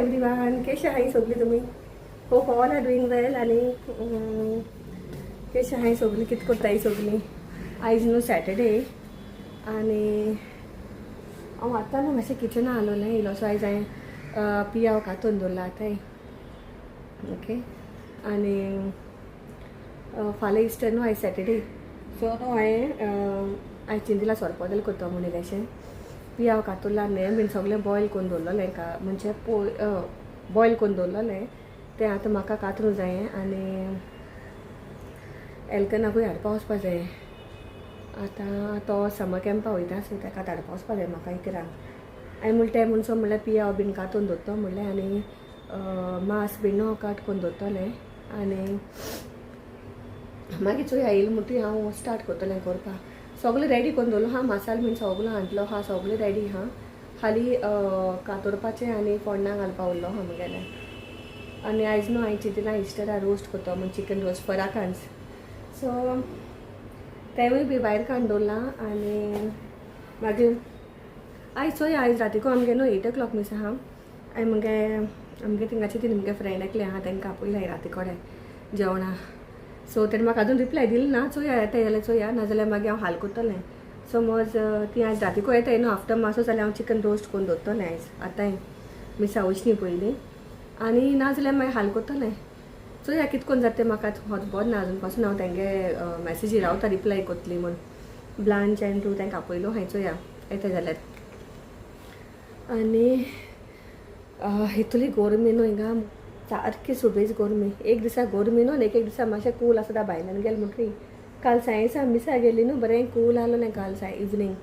Everyone, केशे आहाय सोगली तुमी? Hope all are doing well. आनी केशे आहाय सोगली, कित कोत्ताय सोगली? आयज न्हू सॅटर्डे आनी हांव आतां न्हू मातशें किचना आलोलें. इल्लोसो आयज हांवें पियाव कातून दवरला आतांय. ओके, आनी फाल्यां इस्टर न्हू, आयज सॅटर्डे. सो न्हू हांवें आयज चिंतिला सोरपोतेल कोत्तो म्हूण. इल्लेशें पियाव कातुरला, नेम बीन सगळें बॉयल करून दवरलोलें का म्हणजे पोय बॉयल करून दवरलोलें तें आतां म्हाका कातरूं जायें आनी एल्कनाकूय हाडपा वचपा जायें. आतां तो समर कॅम्पा वयता, सो ताका धाडपा वचपा जाय म्हाका इकरांक. हांवें म्हणलें तें म्हणसो म्हणल्यार पियाव बीन कातून दवरतो म्हणलें आनी मांस बीन न्हू काट करून दवरतलें आनी मागीर चोया येयलें म्हणटकीर हांव स्टार्ट करतलें करपाक. सगळें रेडी करून दवरलो आहा, मसालो बीन सगलो हांटलो आहा, सगळें रेडी आहा. खाली कातोरपाचें आनी फोण्णां घालपा उरलो आहा म्हगेलें. आनी आयज न्हू हांवें चिंतलां इस्टरा रोस्ट करतो म्हूण, चिकन रोस्ट फराकांच. सो तेंवूय बी भायर काडून दवरलां. आनी मागीर आयज चोया, आयज रातीको आमगे न्हू 8 o'clock miss आहा. आनी मगे आमगे थिंगाचे ती मुगे फ्रेंड एकलें आहा, तांकां आपयलां राती कडेन जेवणा. सो तेणें म्हाका अजून रिप्लाय दिली ना. चोया, येता जाल्यार चोया, नाजाल्यार मागीर हांव हाल करतलें. समज ती आयज रातीको येताय न्हू आफ्टर मासो जाल्यार हांव चिकन रोस्ट करून दवरतलें आयज आतांय मिसा वचनी पयलीं आनी नाजाल्यार मागीर हाल करतलें. चोया कित कोन्न जाता तें, म्हाका खबर ना अजून पासून. हांव तेंगे मॅसेजी रावता रिप्लाय करतली म्हूण. ब्लांच एंड तांकां आपयलो हांवें, चोया येता जाल्यार. आनी इतली गोरमी न्हू हिंगा, सारकी सुबेज गोरमी. एक दिसा गोरमी न्हू आनी एक एक दिसा मातशें कूल आसता भायल्यान गेलें म्हणटकीर. काल सायेंसा मिसा गेली न्हू, बरें कूल आसलें काल साय इवनींग.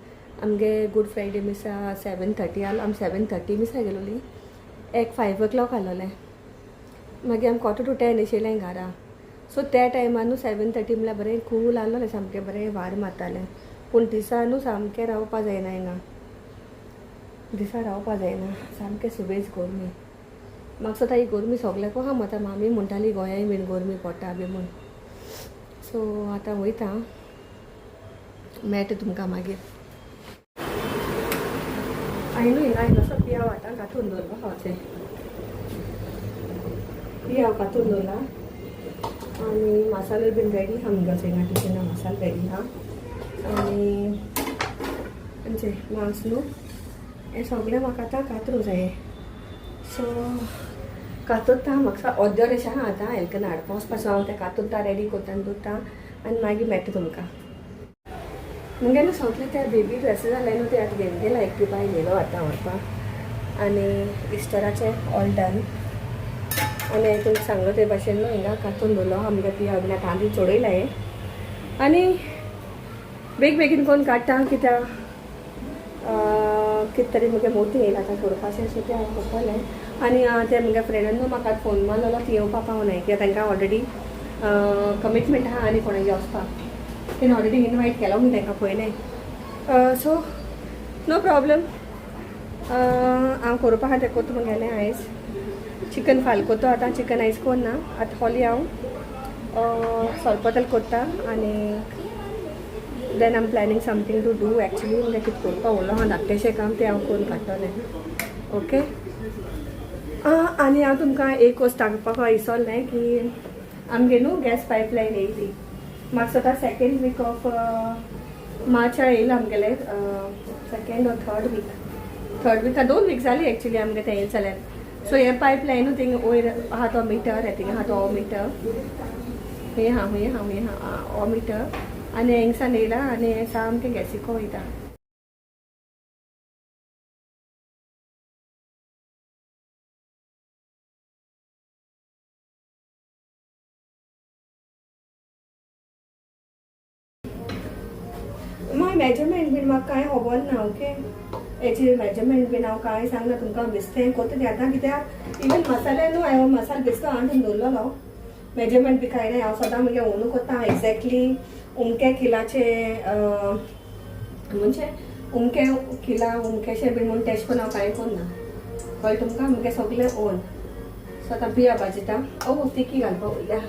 आमगे गूड फ्रायडे मिसा 7:30 आसलो. आमी 7:30 मिसा गेलोली, एक 5 o'clock आसलोलें. मागीर आमी 9:45 येयलें घरा. सो त्या टायमार न्हू 7:30 म्हणल्यार बरें कूल आसलोलें, सामकें बरें वारें मारतालें. पूण दिसा न्हू सामकें रावपा जायना हिंगा, दिसा रावपा जायना, सामकें सुबेज गोरमी. म्हाका दिसता ही गोरमी सगल्याकू आहा. आतां मामी म्हणटाली गोंयांय बीन गोरमी पडटा बी म्हूण. सो आतां वयता, मेळटा तुमकां मागीर. हांवें न्हू हिंगा इल्लोसो पियाव आतां कातून दवरलो, खावचें पियाव कातून दवरला आनी मसालो बीन रेडी आहा मुगे. हिंगा किचना मसालो रेडी आहा आनी म्हणजे मांस न्हू हें सगळें म्हाका आतां कातरूं जाय. सो कातरता, म्हाका अर्दें अशें आहा. आतां एलकन हाडपा वचपाचो हांव तें कातरता, रेडी करता आनी दवरता आनी मागीर मेळटा तुमकां. मुगे न्हू सगळे ते बेबी ड्रेसीस जाले न्हू, ते आतां घेवन गेला एकटी बायल येयलो आतां व्हरपाक. आनी इस्टराचें ऑल डन. आनी हांवें तुमकां सांगलो ते भाशेन न्हू हिंगा कातून दवरलो आमगे पियाव बीन, आतां तांदूळ चडयला हें आनी बेग बेगीन कोण काडटा कित्याक कितें तरी मुगे मोती येयला आतां सोडपाचें. सो तें हांव करतलें. आनी ते मुगे फ्रेंडान न्हू म्हाका फोन मारलेलो, ती येवपा पावनाय कित्याक तांकां ऑलरेडी कमिटमेंट आहा आनी कोणागे वचपाक. तेणें ऑलरेडी इनवायट केलो न्हू तांकां पयलें. सो नो प्रॉब्लम, हांव करपा आहा तें कोत्ता मुगेलें. आयज चिकन फाल कोत्तो, आतां चिकन आयज कोन्ना. आतां होली हांव सोरपोतेल कोत्ता आनी then I'm planning something to do actually. म्हणजे कितें करपा उरलो आहा धाकटेशें काम, तें हांव करून काडटलें. ओके, आनी हांव तुमकां एक वस्त सांगपाक विसरलें की आमगे न्हू गॅस पायपलायन येयली. म्हाका दिसता सेकेंड वीक ऑफ मार्चा येयला आमगेले, second or third week, third week, 2 week जाली एक्चुली आमगे तें येयलें जाल्यार. सो हे पायपलायनू थिंग वयर आहा तो मिटर, थिंगा आहा तो मिटर, हे आहा, हे आहा, हे आहा हो मिटर. आनी हिंगसान येयला आनी हें सामकें गॅसिको वयता. मागीर मेजरमेंट बीन म्हाका कांय खबर ना. ओके, हेची मेजरमेंट बीन हांव कांय सांगना तुमकां. बेश्टें कोत्ता तें आतां कित्याक इवन मसाले न्हू हांवें मसालो बेश्टो हाडून दवरलेलो, मेजरमेंट बी कांय ना. हांव सदां मुगे ओनू कोत्ता, एग्जॅक्टली उमके किलाचे, म्हणजे उमके किला उमकेशें बीन म्हूण तेश करून हांव कांय कोन्ना. कळ्ळें तुमकां? मुगे सगळें ओन. सो आतां बिया भाजिता. ओ तिकी घालपा उरल्या,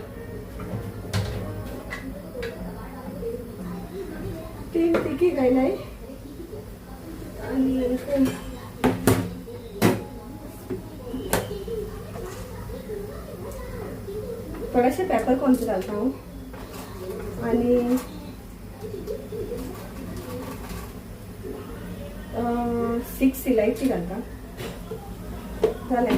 तीन तिकी घायलाय. आनी थोडेशे पेपर कॉर्न्स घालता हांव आनी 6 इलायची घालता. जालें.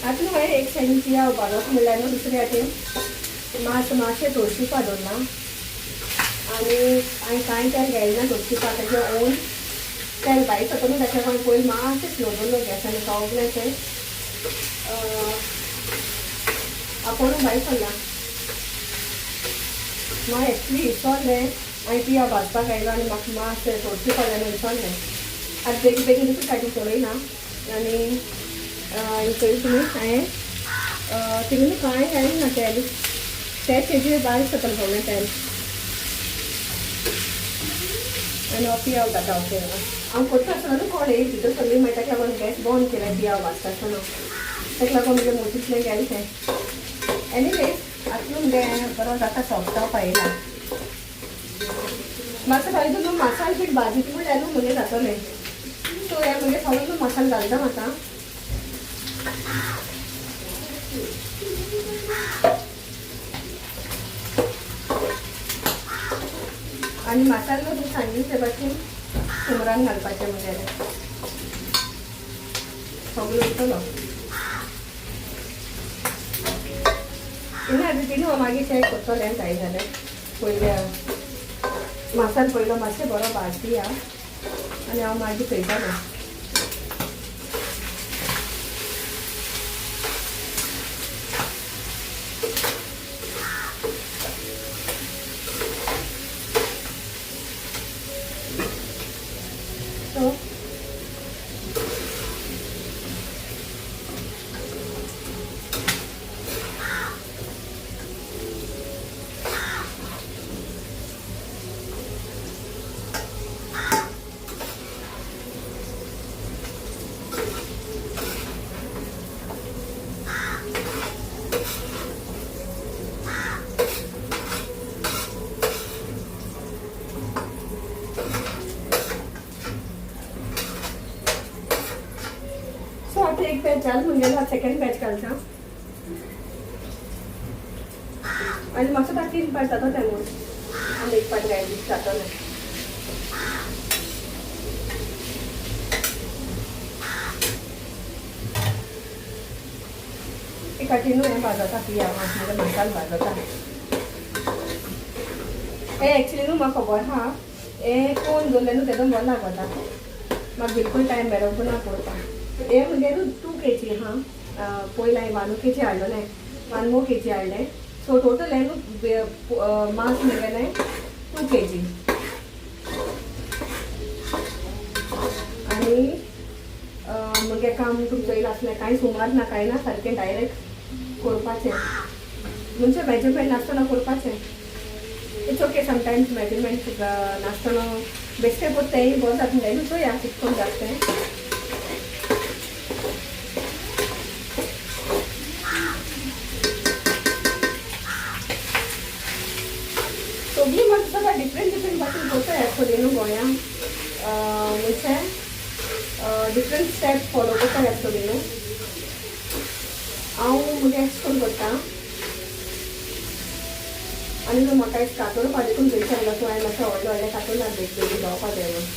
आतां न्हू हांवें एक सायडीन पियाव उबारप म्हणल्यार न्हू दुसरे वाटेन मातशें तोळशीपा दवरलां आनी हांवें कांय तेल घायलें ना तोळशीपा ताजें ओन तेल भायर सरता न्हू ताच्या हांवें पयलीं मातशें स्लो दवरलो गॅस आनी सगळें तें आपोवन भायर सरलां. म्हाका एक्चुली इसोल्लें हांवें पियाव भाजपाक आयलो आनी म्हाका मातशें तोळशीपा जाय इसोल्लें. आतां बेगीन बेगीन दुसरे सायडीन चडयना आनी पळय तुमी हांवें तितून कांय घायलें ना तेल, तेच हेजेर भायर सरतलें सगळें तेल आनी हो पियाव जाता. ओके, हांव करता आसतना न्हू कोण एक भितर सरली मागीर ताका लागून गॅस बंद केलें पियाव भाजता आसतना, ताका लागून म्हणजे मोटीतलें गेलें तें. एनीवेज आतां मुगे बरो जाता सॉफ्ट जावपा येयला. मातसो घालून न्हू मसाल पीठ भाजीत म्हणल्यार न्हू मुगे जातलें. सो हें मुगे सगळें न्हू मसालो घालता म्हाका. आनी मसालो तुका सांगिल्ले ते भाशेन सुमरान घालपाचें मुगेलें सगळें उरतलो. इन्ना तिनू हांव मागीर चॅक करतलें जाय जाल्यार. पयलें मसालो पयलो मातशें बरो भाज दिया आनी हांव मागीर पळयतलें. सो आतां एक बॅच जालें म्हणगे सेकेंड बॅच घालता आनी म्हाका सुद्दां 3 पार्ट जाता तें म्हणून आनी एक पार्ट घायली जातलें. एक न्हू हें भाजता पियाव म्हणजे मसाल भाजता. हें एक्चुली न्हू म्हाका खबर आहा हें कोण दवरलें न्हू तेदोन बरें लागता, म्हाका बिलकूल टायम मेळोंक ना करपाक. हें म्हणजे न्हू 2 kg आहा. पयलीं हांवें 1 kg हाडलेलें, 1 more kg हाडलें. सो टोटल हें न्हू मांस मुगेलें 2 kg. आनी मुगे काम तुमचो येयला आसलें कांय सुमार ना कांय ना, सारकें डायरेक्ट करपाचें, म्हणजे मेजरमेंट नासतना करपाचें. It's okay sometimes measurement नासतना बेश्टें कोत्ता तेंय बरें जाता म्हणटा न्हू, चोया कितें करून जाता तें. सगळीं म्हाका सदां डिफरंट डिफरंट भाशेन करता एक्चुअली न्हू गोंया, म्हणजे डिफरंट स्टेप्स फॉलो करता एक्चुअली न्हू. हांव मुगे एश करून करता आनी न्हू म्हाका एक कातोर देखून थंय सांगला, सो हांवें मातशें व्हडलें व्हडलें कातोर ना बेगीन बेगीन जावपा जाय म्हणून.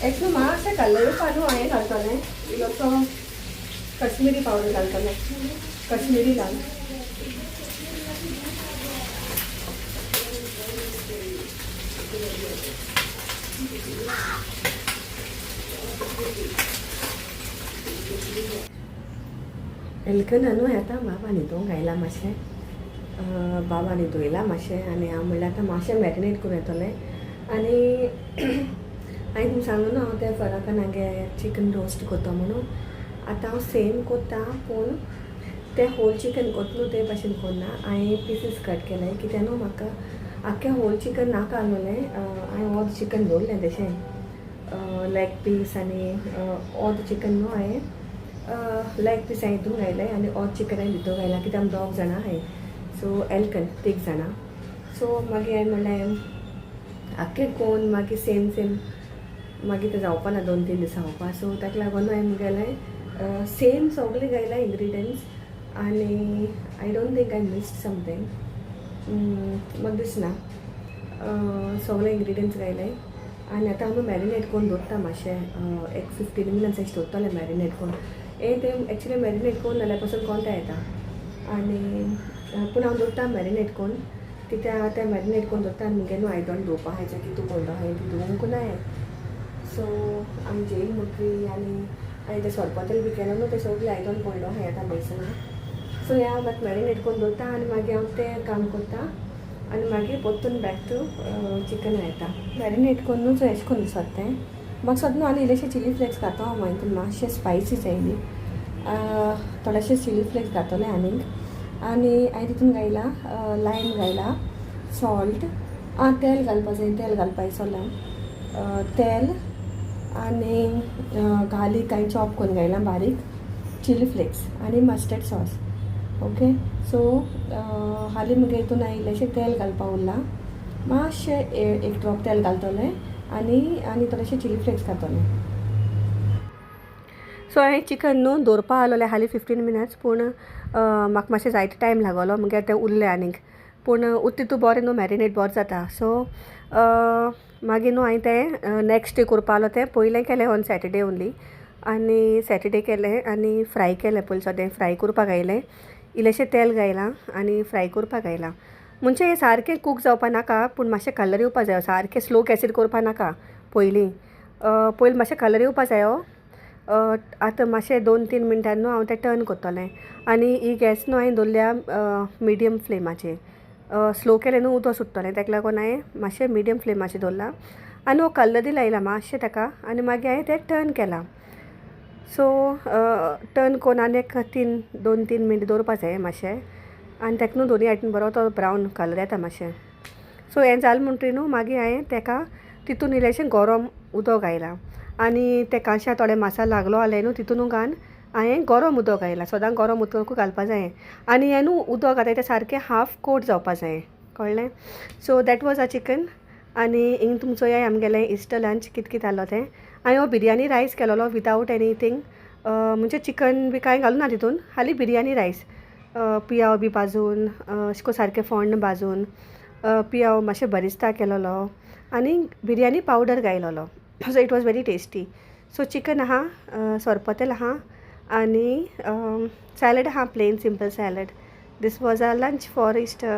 एक्चुअली मातशें कलर येवपा न्हू हांवें घालतलें इल्लोसो कश्मीरी पावडर घालतलें, कश्मीरी घाल. एलकना न्हू आतां बाबा न्हिदोंक आयला मातशें, बाबा न्हिदयला मातशें आनी हांव म्हणल्यार आतां मातशें मॅरिनेट करून येतलें. आनी हांवें तुमकां सांगू न्हू हांव त्या फराकान हांगे चिकन रोस्ट करता म्हणून. आतां हांव सेम करता पूण तें होल चिकन कोत न्हू ते भाशेन कोन्ना, हांवें पिसीस कट केलें कित्याक न्हू म्हाका आख्खें होल चिकन नाका आहलोलें. हांवें ऑद चिकन दवरलें तशें लेग पीस आनी ऑद चिकन न्हू हांवें लेग पीस हांवें हितून घायलें आनी ऑद चिकन हांवें भितर घायलां कित्याक आमी दोग जाणां आहाय, सो एलकन तीग जाणां. सो मागीर हांवें म्हणलें आख्खें कोन मागीर सेम सेम मागीर तें जावपा ना 2-3 दिसां खावपा. सो ताका लागून हांवें मुगेलें सेम सगळें घायलां इंग्रिडियंट्स आनी I don't think I missed something, म्हाका दिसना. सगळे इंग्रिडियंट्स घायले आनी आतां आमी मॅरिनेट करून दवरता मातशें, एक 15 मिनट्स अशें दवरतलें मॅरिनेट करून. हें तें एक्चुली मॅरिनेट करून जाल्यार पासून कोणता येता आनी पूण हांव दवरता मॅरिनेट करून कित्याक तें मॅरिनेट करून दवरता आनी मुगे न्हू आयदन धुवपा आहाय कितू पडलो आहाय ती धुवंक नाय. सो आमी जेयल म्हणटरी आनी हांवें तें सोरपोतेल बी केलो न्हू तें सगळें आयदन पडलो आहाय आतां बेसना. सो हें हांव मात मॅरिनेट करून दवरता आनी मागीर हांव तें काम करता आनी मागीर परतून बॅक टू चिकन येता. मॅरिनेट करून अशें करून दिसता तें म्हाका सद्दां न्हू. आनी इल्लेशे चिली फ्लेक्स घातो हांव मागीर तितून मातशें स्पायसी जाय न्ही, थोडेशे चिली फ्लेक्स घातोले आनीक. आनी हांवें तितून घायला लायम घायला, सॉल्ट, आं तेल घालपा जाय, तेल घालपा विसरलें, तेल आनी गार्लीक हांवें चॉप करून घायला बारीक, चिली फ्लेक्स आनी मस्टर्ड सॉस. ओके, सो हालीं मुगे हितून हांवें इल्लेशें तेल घालपा उरलां, मातशें एक ड्रॉप तेल घालतलें आनी आनी थोडेशे चिली फ्लेक्स घातलें. सो हांवें चिकन न्हू दवरपा आहलोलें हालीं 15 मिनट्स, पूण म्हाका मातशें जायतो टायम लागलो, मागीर तें उरलें आनीक. पूण उत तितू बरें न्हू मॅरिनेट बरें जाता. सो मागीर न्हू हांवें तें नॅक्स्ट डे करपा आहलो, तें पयलें केलें ऑन सॅटर्डे ओन्ली आनी सॅटर्डे केलें आनी फ्राय केलें. पयलीं सदें फ्राय करपाक घायलें, इल्लेशें तेल घायलां आनी फ्राय करपाक घायलां. म्हणजे हें सारकें कूक जावपा नाका, पूण मातशें कलर येवपा जायो, सारकें स्लो गॅसीर करपा नाका. पयलीं पयलीं मातशें कलर येवपा जायो. आतां मातशें 2-3 मिनटां न्हू हांव तें टर्न करतलें आनी ही गॅस न्हू हांवें दवरल्या मिडियम फ्लेमाचेर. स्लो केलें न्हू उदक सुट्टलें, ताका लागून हांवें मातशें मिडियम फ्लेमाचेर दवरलां आनी हो कलर लायला मातशें ताका आनी मागीर हांवें तें टर्न केलां. सो टर्न करून आनी एक 2-3 मिनट दवरपा जाय मातशें आनी ताका न्हू दोनी सायडीन बरो तो ब्रावन कलर येता मातशें. सो हें जालें म्हणटरी न्हू मागीर हांवें ताका तितून इल्लेशें गरम उदक घायलां आनी ते काश्या थोडे मसालो लागलो जाल्यार न्हू तितून घालून हांवें गरम उदक घायलां. सदां गरम उदक घालपा जाय आनी हें न्हू उदक घाताय तें सारकें हाफ कोट जावपा जाय, कळ्ळें. So that was a chicken. आनी हिंग तुमचो चोयाय आमगेलें इस्टर लंच कित कित आहलो तें. हांवें हो बिरयानी रायस केलोलो विदावट एनीथींग, म्हणजे चिकन बी कांय घालूं ना तितून, खाली बिरयानी रायस, पियाव बी भाजून अशें करून सारकें फोण्ण भाजून पियाव मातशें बरिस्ता केलोलो आनी बिरयानी पावडर घायलोलो. So it was very tasty. So chicken आहा, सोरपोतेल आहा आनी सॅलड आहा, plain simple salad. This was a lunch for Easter.